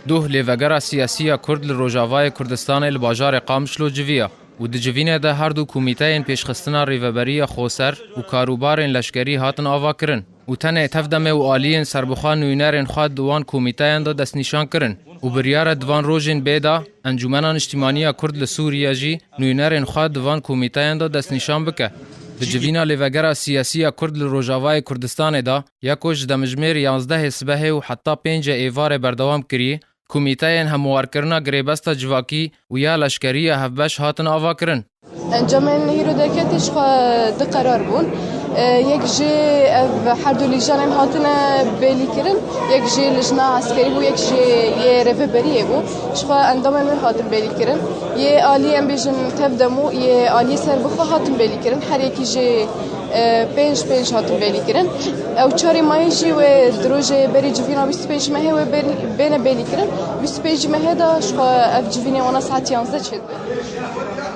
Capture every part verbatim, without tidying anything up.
Duh lêvegera siyasî ya Kurd li Rojavayê Kurdistanê li bajarê Qamişlo civiya û di civînê de her du komîteyên pêşxistina rêveberiya xoser û karûbarên leşkerî hatin avakirin û tenê Tevdemê û aliyên serbixwe nûnerên xwe di wan komîteyan de destnîşan kirin û biryar e di van rojên bê de Encûmena Niştîmanî ya Kurd li Sûriye jî nûnerên xwe di van komîteyan de destnîşan bike. Di civîna lêvegera siyasî ya Kurd li Rojavayê Kurdistanê de ya ku ji demjimêr yanzdehê sibehê û heta pêncê êvarê berdewam kirî, komîteyên hemûwarkirina girêbesta civakî û ya leşkerî ya hevbeş hatin avakirin. Encamên hîro derketî ji xwe du qerar bûn. E, yek jî ev her du lîjanên hatine bêlîkirin, yek jî lijna eskerî bû, yek jî yê rêveberiyê bû. Ji xwe endamên wê hatin bêlîkirin. Yê alî em bêjin Tevdem û yê alî serbixwe hatin bêlîkirin. Her yekî jî e, pênc pênc hatin bêlîkirin. Ew çarê mayî jî wê di rojê berî civîna bîst û pênc mehê wê bêl-, bêne bêlîkirin. Bîst û pênc mehê de ji xwe ev civînê wana saet yanzdeh çêdibe.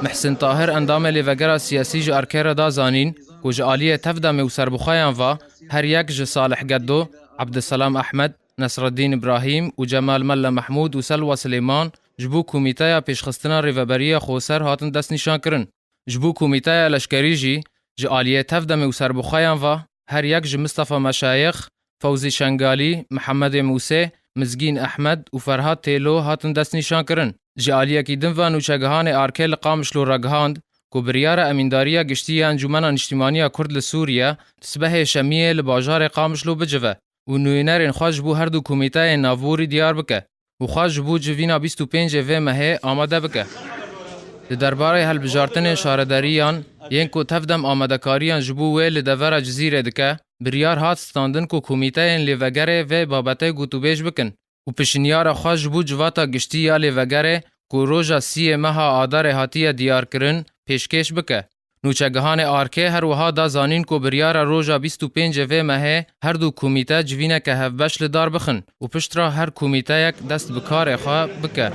Mihsin Tahir, endamê lêvegera siyasî ji Arkê re da zanîn ku ji aliyê Tevdemê û serbixweyan ve her yek ji Salih Geddo, Abdulselam Ahmed, Nesreddîn Ibrahîm û Cemal Melle Mehmûd û Selwa Silêman ji bo komîteya pêşxistina rêveberiya xoser hatin destnîşankirin. Ji bo komîteya leşkerî jî ji aliyê Tevdemê û serbixweyan ve her yek ji Mistefa Meşayix, Fewzî Şengalî, Mihemedê Mûsê, Mizgîn Ehmed û Ferhat Têlo hatin destnîşankirin. Ji aliyekî din ve nûçegihanê Arkê li Qamişlo ragihand ku biryar e Emîndariya Giştî ya Encûmena Niştîmanî ya Kurd li Sûriye di sibehê şemiyê li bajarê Qamişlo bicive û nûnerên xwe ji bo her du komîteyên navborî diyar bike û xwe ji bo civîna bîst û pêncê vê mehê amade bike. Di derbarê hilbijartinên şaredariyan yên ku Tevdem amadekariyan ji bo wê li devera Cizîrê dike, biryar hat standin ku komîteyên lêvegerê vê babetê gotûbêj bikin û pişinyara xwe ji bo civata giştî ya lêvegerê ku roja sîyê meha Adarê hatiye diyarkirin, pêşkêş bike. Nûçegihanê Arkê her wiha da zanîn ku biryar e roja bîst û pêncê vê mehê her du komîte civîneke hevbeş li dar bixin û piştre her komîteyek dest bi karê xwe bike.